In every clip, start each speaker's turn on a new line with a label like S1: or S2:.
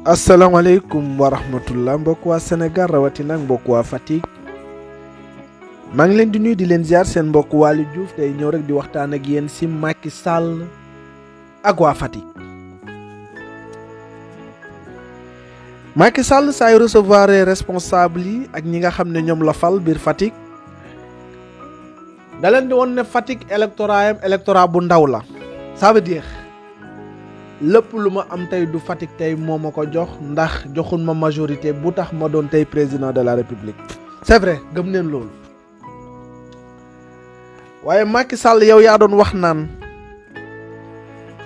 S1: asalaamaaleykum wa rahmatullah mbokk waa Sénégal rawatina mbokk waa Fatick maa ngi leen di nuyu di leen ziar seen mbokk Waly Diouf tey ñëw rek di waxtaan ak yéen si Macky Sall ak waa Fatick. Macky Sall saa yu recevoir responsable yi ak ñi nga xam ne ñoom la fal biir Fatick da leen di woon ne Fatick électorat bu ndaw la ça veut dire lépp lu ma am tey du Fatick tey moo ma ko jox ndax joxun ma majorité bu tax ma doon tey président de la République c'est vrai gëm neen loolu waaye Macky Sall yow yaa doon wax naan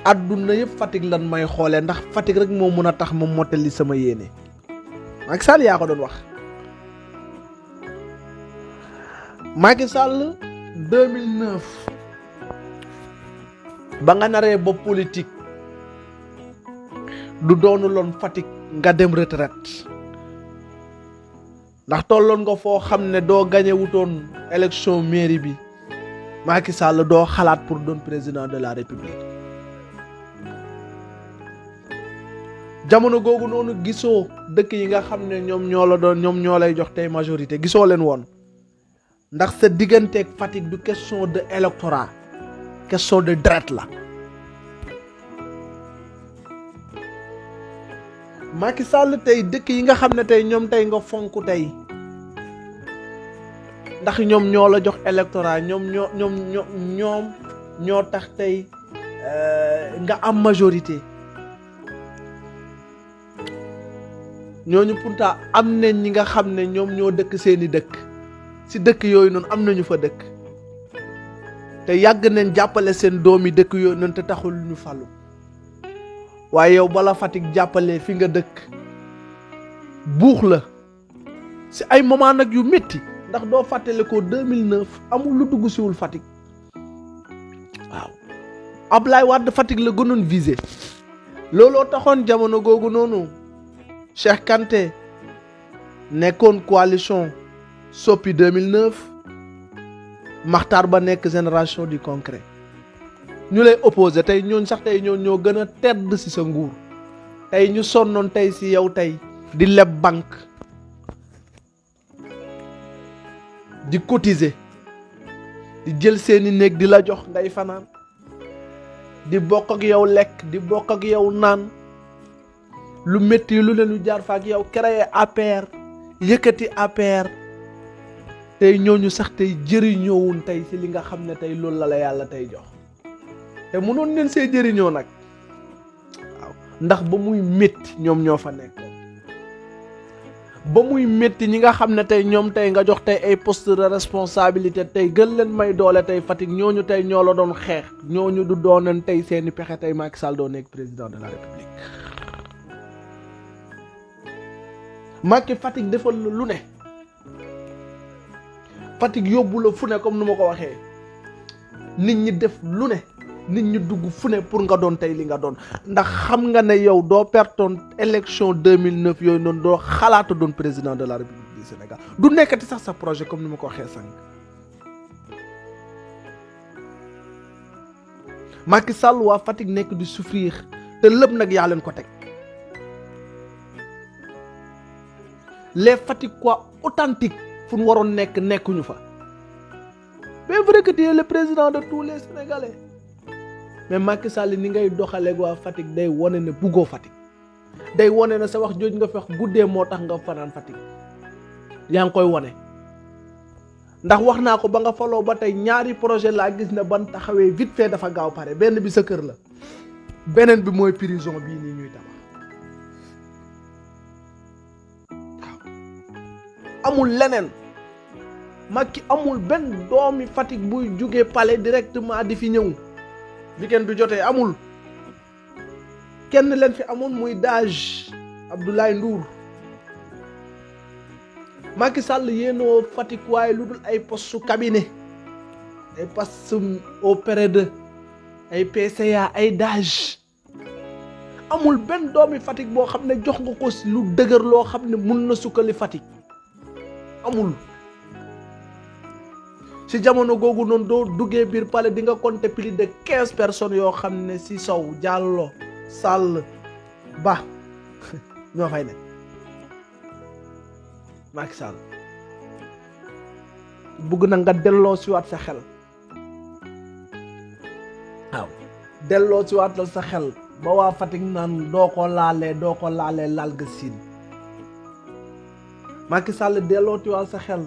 S1: adduna yëpp Fatick lan may xoolee ndax Fatick rek moo mun a tax ma mottali sama yéene Macky Sall yaa ko doon wax. Macky Sall 2009 ba nga naree ba politique du doonu loon Fatick nga dem retraite ndax tolloon nga foo xam ne doo gañe wutoon élection mairie bi Macky Sall doo xalaat pour doon président de la République jamono googu noonu gisoo dëkk yi nga xam ne ñoom ñoo lay jox tey majorité gisoo leen woon ndax sa digganteeg Fatick du question de électorat question de deret la Macky Sall tey dëkk yi nga xam ne tey ñoom tey nga fonk tey ndax ñoom ñoo la jox électorat ñoom ñoo tax tey nga am majorité ñooñu pourtant am nañ ñi nga xam ne ñoom ñoo dëkk seeni dëkk ci dëkk yooyu noonu am nañu fa dëkk te yàgg nañ jàppale seen doomi dëkk yooyu noonu te taxul ñu falu waaye yow bala Fatick jàppale fi nga dëkk buux la ci ay moment nag yu métti ndax doo fàttale ko 2009 amul lu dugg siwul Fatick waaw Ablaye Wade Fatick la gënoon visé looloo taxoon jamono googu noonu Cheikh Kanté nekkoon coalition Sopi 2009 Makhtar Ba nekk génération du concret ñu lay opposé tey ñooñ sax tey ñoo gën a tedd ci sa nguur tey ñu sonnoon tey ci yow tey di leb banque di cotiser di jël seeni néeg di la jox ngay fanaan di bokk ak yow lekk di bokk ak yow naan lu métti lu leen ñu jaar fa ak yow créer APR yëkkati APR tey ñooñu sax tey jëriñoowun tey ci li nga xam ne tey loolu la yàlla tey jox te mënoon leen see jëriñoo nag waaw ndax ba muy métti ñoom ñoo fa nekkoon ba muy métti ñi nga xam ne tey ñoom tey nga jox tey ay poste de responsabilité tey gën leen may doole tey Fatick ñooñu tey ñoo la doon xeex ñooñu du doonoon tey seeni pexe tey Macky Sall doo nekk président de la République Macky Fatick defal la lu ne Fatick yóbbu la fu ne comme nu ma ko waxee nit ñi def lu ne nit ñi dugg fu ne pour nga doon tey li nga doon ndax xam nga ne yow doo pertoon élection 2009 yooyu noonu doo xalaata doon président de la République du Sénégal du nekkati sax sa projet comme ni ma ko waxee sànq Macky Sall waa Fatick nekk di souffrir te lépp nag yaa leen ko teg les Fatickois authentiques fu ñu waroon nekkuñu fa mais vrai que tu es le président de tous les Sénégalais mais Macky Sall ni ngay doxalee waa Fatick day wane ne buggoo Fatick day wane ne sa wax jooj nga fex guddee moo tax nga fanaan Fatick yaa ngi koy wane ndax wax naa ko ba nga faloo ba tey ñaari projet laa gis ne ban taxawee vite fait dafa gaaw pare benn bi sa kër la beneen bi mooy prison bii nii ñuy tabax amul leneen Macky amul benn doomi Fatick buy jóge palais directement di fi ñëw weekend du jotee amul kenn leen fi amoon muy Dage Abdoulaye Ndour Macky Sall yéenoo Fatick waaye lu dul ay poste su cabinet ay poste auprès de ay PCA ay Dage amul benn doomi Fatick boo xam ne jox nga ko lu dëgër loo xam ne mun na sukkali Fatick amul ci jamono googu noonu doo duggee biir palais di nga compter plus de 15 personnes yoo xam ne ci Sow Diallo Sall Ba ñoo fay ne Macky Sall bugg na nga delloo si waat sa xel waaw delloo si waat sa xel ba waa Fatick naan doo ko laalee laal nga siin Macky Sall delloo si waat sa xel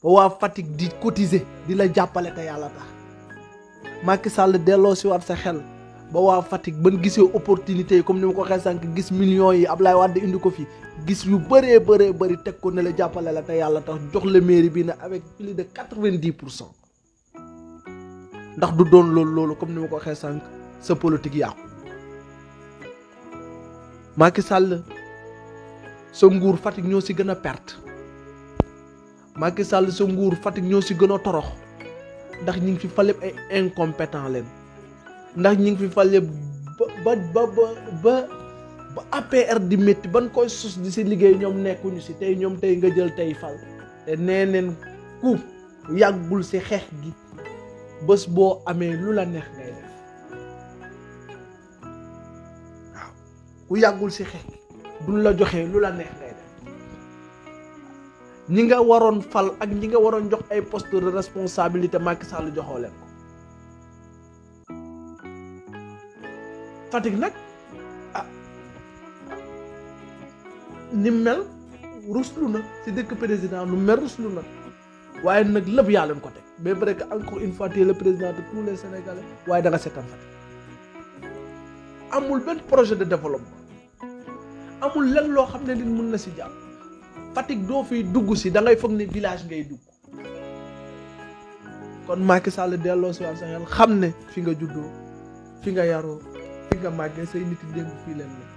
S1: ba waa Fatick di cotiser di la jàppale te yàlla tax Macky Sall delloo si waat sa xel ba waa Fatick ban gisee opportunité yi comme ni ma ko waxee sànq gis millions yi Ablaye Wade indi ko fi gis yu bëree teg ko ne la jàppale la te yàlla tax jox la mairie bi ne avec plus de 90% ndax du doon loolu comme ni ma ko waxee sànq sa politique yàqu Macky Sall sa nguur Fatick ñoo si gën a perte Macky Sall sa nguur Fatick ñoo si gën a torox ndax ñi ngi fi fal ay incompétent leen ndax ñi ngi fi fal ba APR di métti ban koy sos di si liggéey ñoom nekkuñu si tey nga jël tey fal te nee neen ku yàggul si xeex gi bés boo amee lu la neex ngay def waaw ku yàggul si xeex gi duñ la joxee lu la neex ngay def ñi nga waroon fal ak ñi nga waroon jox ay poste de responsabilité Macky Sall joxoo leen ko Fatick nag ni mel ruslu na si dëkk président nu mel ruslu na waaye nag lépp yaa leen ko teg mais vrai que encore une fois tu es le président de tous les Sénégalais waaye da nga seetaan Fatick amul benn projet de développement amul lenn loo xam ne nit mun na si jàpp Fatick doo fiy dugg si da ngay foog ne village ngay dugg kon Macky Sall delloo si waat sa xel xam ne fi nga juddoo fi nga yaroo fi nga màggee say nit yi démb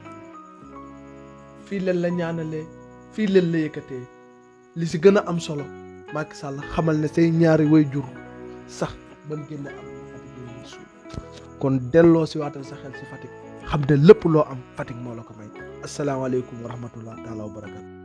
S1: fii leen la ñaanalee fii leen la yëkkatee li si gën a am solo Macky Sall xamal ne say ñaari way jur sax ban génn am Fatick la suuf kon delloo si waatal sa xel si Fatick xam ne lépp loo am Fatick moo la ko may asalaamaaleykum wa rahmatullah taala wa barakatu